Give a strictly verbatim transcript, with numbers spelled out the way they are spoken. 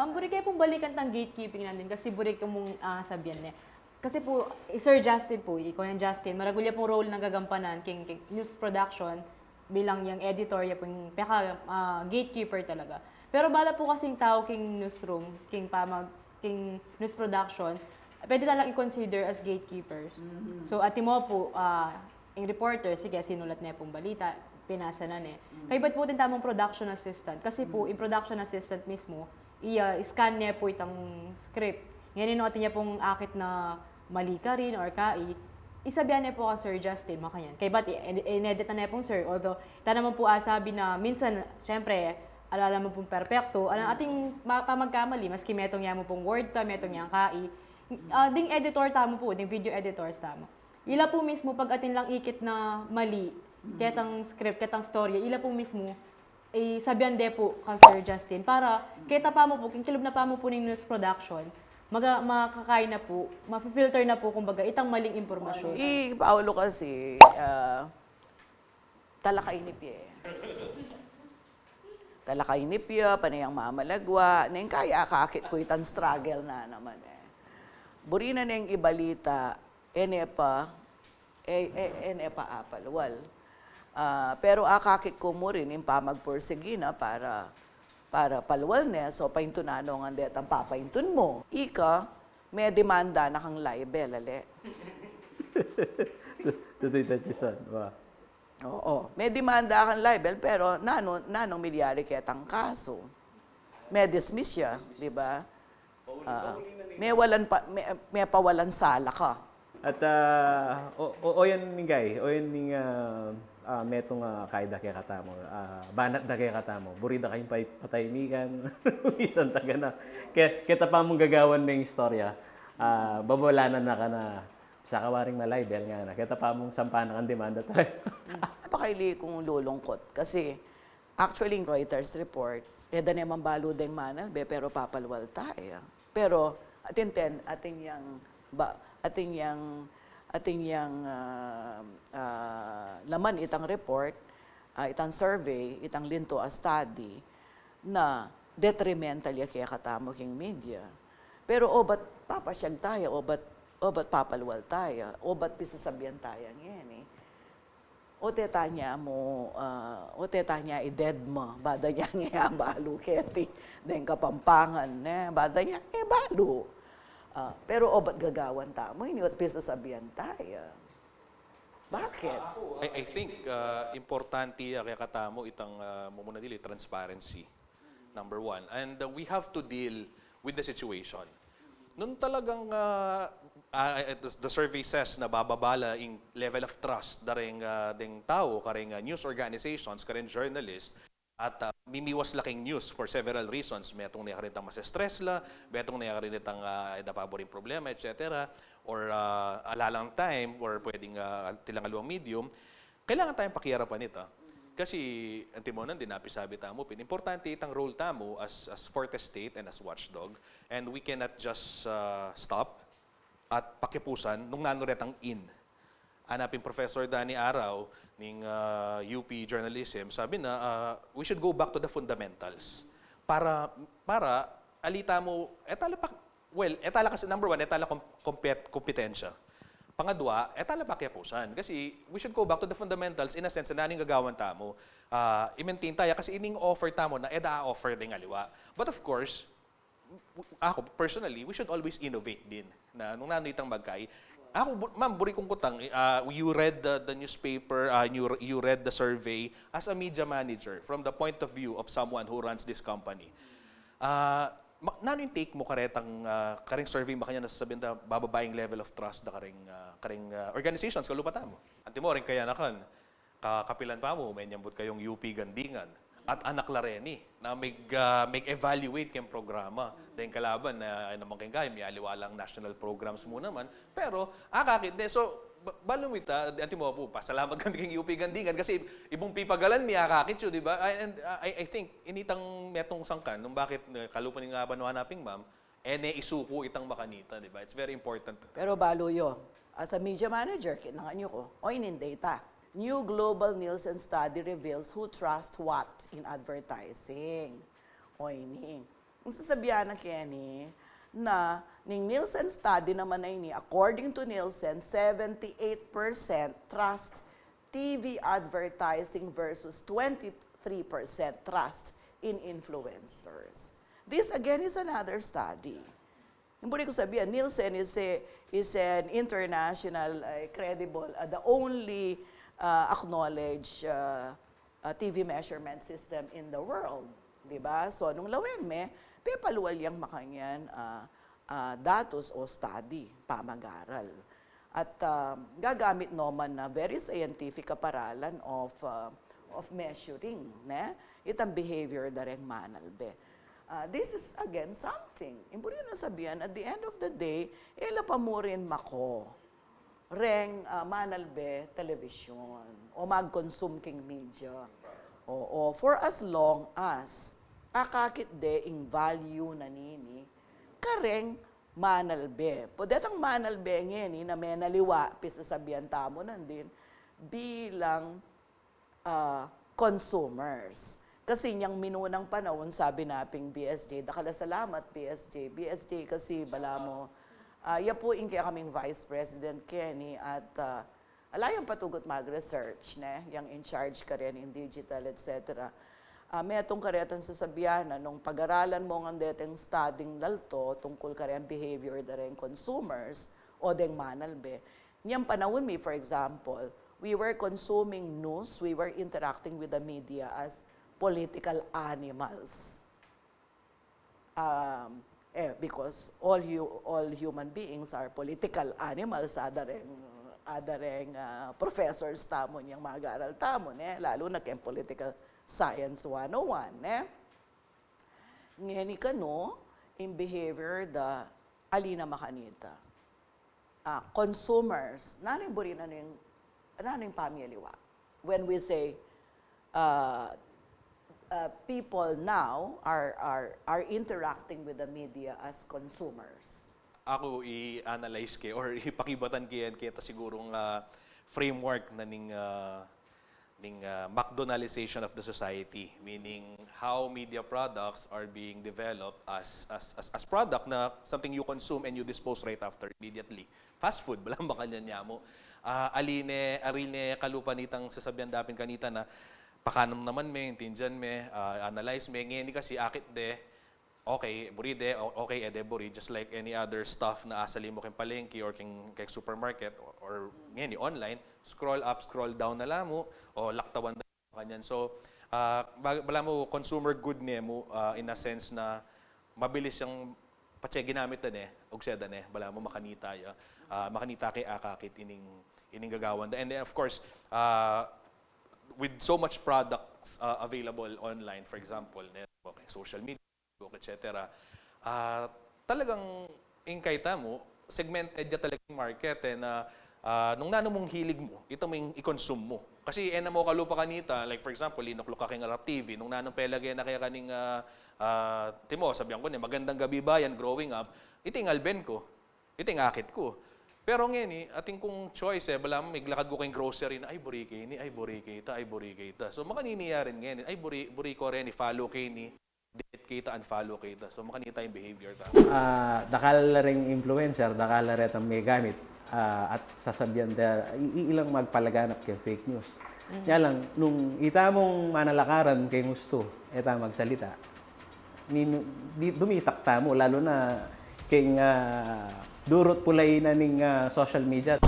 Ang buri ke pung balikan tang gatekeeping nandin kasi buri ke mung, ah, sabian ne. Kasi pu, i Sir Justin pu, i Kuya Justin, maragul ya pung role na gagampanan king, king news production bilang yang editor, ya pung peka, ah, gatekeeper talaga. Pero bala pu kasing tau king newsroom, king pamag-, king news production, pwede talang i-consider as gatekeepers. So, antimo pu, ah, ing reporter, sige, sinulat ne pung balita, pinasa na ne. Kaybat pu atin tamung production assistant. Kasi pu, ing production assistant mismu, iya, scan ne pu itang script. Ngeni nung atin ya pung akit na mali karin or kai, isabian ne pu kang Sir Justin, makanyan. Kaybat, i-, in-, in-edit na ne pung sir, although, tana mu pu asabi na, minsan, syempre, ala naman pung perpekto, ala, atin ma-, pamagkamali, maski metung ya mu pung word ta, metung yang kai. Ah, ding editor tamu pu, ding video editors tamu. Ila pu mismu, pag atin lang ikit na mali, ketang script, ketang storya, ila pu mismu, isabian de pu kang Sir Justin. Para, keta pa mu pu, king kilub na pa mu pu ning news production, maga-, makakain na pu, mafi-filter na pu, kumbaga, itang maling impormasyon. I Paolo kasi, ah, talakainip ya e. Talakainip ya, pane yang mamalagwa, neng kaya akakit ku itang struggle na naman e. Buri na neng ibalita, e ne pa, e, e, e ne pa apalwal. Ah, pero akakit ku mu rin ing pamagpursigi na para, para palwal ne, so paintunan no ngan detang papaintun mu. Ika, me demanda na kang libel, ale. Tutu ita chisan, wa. Oo. Me demanda kang libel, pero nanu, nanung milyari ketang kasu? Me dismiss ya, di ba? Ah, me walan pa, me, me pawalan sala ka. At, ah, o, o, oyan ning gay, oyan ning, ah, ah, metung, ah, kaida kekatamu, ah, banat da kekatamu, buri da kayung pay-, pataymikan, misan taga na. Ke-, keta pa mung gagawan meng istorya, ah, babalanan na ka na, saka waring malibel ngana, keta pa mung sampan na kang demanda tayo. Apakaili kung lulungkot kasi actually, Reuters report, e da ne mang balu deng manalbe, pero papalwal taya. Pero, atin ten, atin yang, ba, atin yang, atin yang, ah, ah, laman itang report, ah, itang survey, itang linto a study, na detrimental ya kekatamu king media. Pero obat papasyag taya, obat, obat papalwal taya, obat pisasabian taya ngeni. O te tanya mu, ah, o te tanya i-dead mu, bada nya nge abalu keti, deng Kapampangan, ne, bada nya nge balu. Ah, pero obat gagawan tamu ini, obat pisasabian taya. Bakit? I, I think, ah, importante ya kekatamu itang, ah, mumuna dili, transparency. Number one. And, uh, we have to deal with the situation. Nung talagang, uh, uh, the, the survey says na bababa la ing level of trust da ring, uh, ding tau kareng, uh, news organizations, kareng journalist, at, uh, mimiwas la king news for several reasons. Metung ne karin itang ma-stress la, metung ne karin itang, uh, e da pa buring problema, et cetera. Or, uh, ala lang time, or pwedeng, uh, atin lang aliwang medium. Kailangan tayang pakiarapan ita. Kasi, antimo nandin, napisabi tamu pin, importante itang role tamu as, as Forte State and as watchdog, and we cannot just, uh, stop at pakipusan nung nanu retang in. Ana pin Professor Danny Araw ning, uh, U P Journalism, sabi na, uh, we should go back to the fundamentals. Para, para, ali tamu, e tala pa, Well, e tala kasi, number one, e tala kom-, kompet-, kompetensya. Pangadwa, e tala pakiapusan. Kasi we should go back to the fundamentals in a sense na nanu ing gagawan tamu. Ah, i-maintain taya kasi ining offer tamu na e da offer ding aliwa. But of course, w-, ako, personally, we should always innovate din. Na, nung nanu itang magkai. Ako, bu-, ma'am, buri kung kutang, ah, you read the, the newspaper, ah, you, you read the survey as a media manager from the point of view of someone who runs this company. Ah, ma-, nanu ing take mu karetang, ah, kareng survey makanyan na sasabian da bababa ing level of trust da kareng, ah, kareng, ah, organizations kalupa tamu? Antimo, reng kayanakan, ka-, kapilan pa mu, menyambut kayung U P Gandingan. At anak la reni, na mig, ah, mig-evaluate keng programa. Deng kalaban na, ay naman keng gaya, mialiwa lang national programs mu naman. Pero, akakit de. So, ba-, balu mu ita, antimo pu, pasalamat kami keng U P Gandingan kasi ibung pipagalan mi akakit yu, di ba? I, and, uh, I, I think, ini itang metung sangkan, nung bakit, uh, kalupa ning, uh, banua na pin, ma'am, e ne isuku itang makanita, di ba? It's very important. Pero balu yu, as a media manager, kinangan yu ku, o ini ing data. New global Nielsen study reveals who trust what in advertising. O ini. Ang sasabian na keni, na ning Nielsen study naman a ini, according to Nielsen, seventy-eight percent trust T V advertising versus twenty-three percent trust in influencers. This again is another study. Yung buri ku sabian, Nielsen is a, is an international, uh, credible, uh, the only, uh, acknowledged, uh, uh, T V measurement system in the world. Di ba? So, nung lawen me, pepalual yang makanyan, uh, uh, datos o study, pamag-aral. At, uh, gagamit no man na very scientific kaparalan of, uh, of measuring, ne? Itang behavior da reng manalbe. Uh, this is, again, something. Yung buri nang sabian, at the end of the day, e la pa mu rin mako reng, ah, manalbe telebisyon o mag-consume king media. Oo, for as long as akakit de ing value na nini kareng manalbe. Pwede tang manalbe ngeni na menaliwa, pisasabian tamu nandin, bilang ah, consumers. Kasi nyang minunang panaun, sabi na ping B S J, dakal a salamat, B S J. B S J kasi, balamu, ah, ya pu ing kekaming Vice President keni at, ah, ala yang patugut mag-research, ne? Yang in charge karin in digital, et cetera. Ah, metung karetang sasabian na nung pag-aralan mu ngan deteng studyng lalto tungkul kareng behavior da reng consumers o deng manalbe, nyang panaun mi, for example, we were consuming news, we were interacting with the media as political animals. Um, eh, because all hu-, all human beings are political animals, ada reng, ada reng, ah, professors tamu nyang mag-aral tamu, ne? Lalu na keng political science one oh one, ne? Ngeni kanu, ing behavior da ali na makanita, ah, consumers, nanu ing buri, nanu ing, nanu ing pamialiwa? When we say, uh, uh, people now are, are, are interacting with the media as consumers. Aku i-analyze ke or ipakibatan ke yan keta sigurung, ah, framework na ning, ah, ning, ah, McDonaldization of the society, meaning how media products are being developed as, as, as, as product na something you consume and you dispose right after, immediately. Fast food, balamu makanyan ya mu. Ah, ali ne, ali ne kalupa nitang sasabian da pin kanita na pakanam naman me, intindian me, ah, analyze me, ngeni kasi akit de, okay, buri de, o-, okay, e de buri, just like any other stuff na asali mu keng palengke or keng, keng supermarket or, or ngeni online, scroll up, scroll down na la mu, o laktawan da, makanyan. So, ah, ba-, balamu consumer good ne mu, ah, in a sense na mabilis yang patse ginamit da ne, ugseda ne, balamu makanita ya, ah, makanita ke akakit ining, ining gagawan da. And then, of course, ah, with so much products, ah, available online, for example, ne, okay, social media, Facebook, et cetera. Ah, talagang ing kayta mu, segmented ya talaga ing market, eh, na, ah, nung nanu mung hilig mu, ita mu ing i-consume mu. Kasi e na mu kalupa kanita, like for example, inukluk ka keng arap T V, nung nanung pelage na kaya kaning, ah, ah, timo, sabian ku ne, Magandang Gabi Bayan, Growing Up, ita ing alben ku, ita ing akit ku. Pero ngeni, atin kung choice, eh, balamu miglakad ku keng grocery na, ay, buri ke ini, ay, buri ke ita, ay, buri ke ita. So, makanini ya rin ngeni, ay, buri, buri ku reni, follow ke ini, delete ke ita, unfollow ke ita. So, makanita ing behavior ta. Ah, dakal la ring influencer, dakal la retang megamit, ah, at sasabian da, i-, i-, ilang magpalaganap keng fake news. Mm. Nya lang, nung ita mung manalakaran keng ustu, e ta magsalita. Ni-, di-, dumitak tamu, lalu na keng, ah, durut pulai na ning, ah, social media.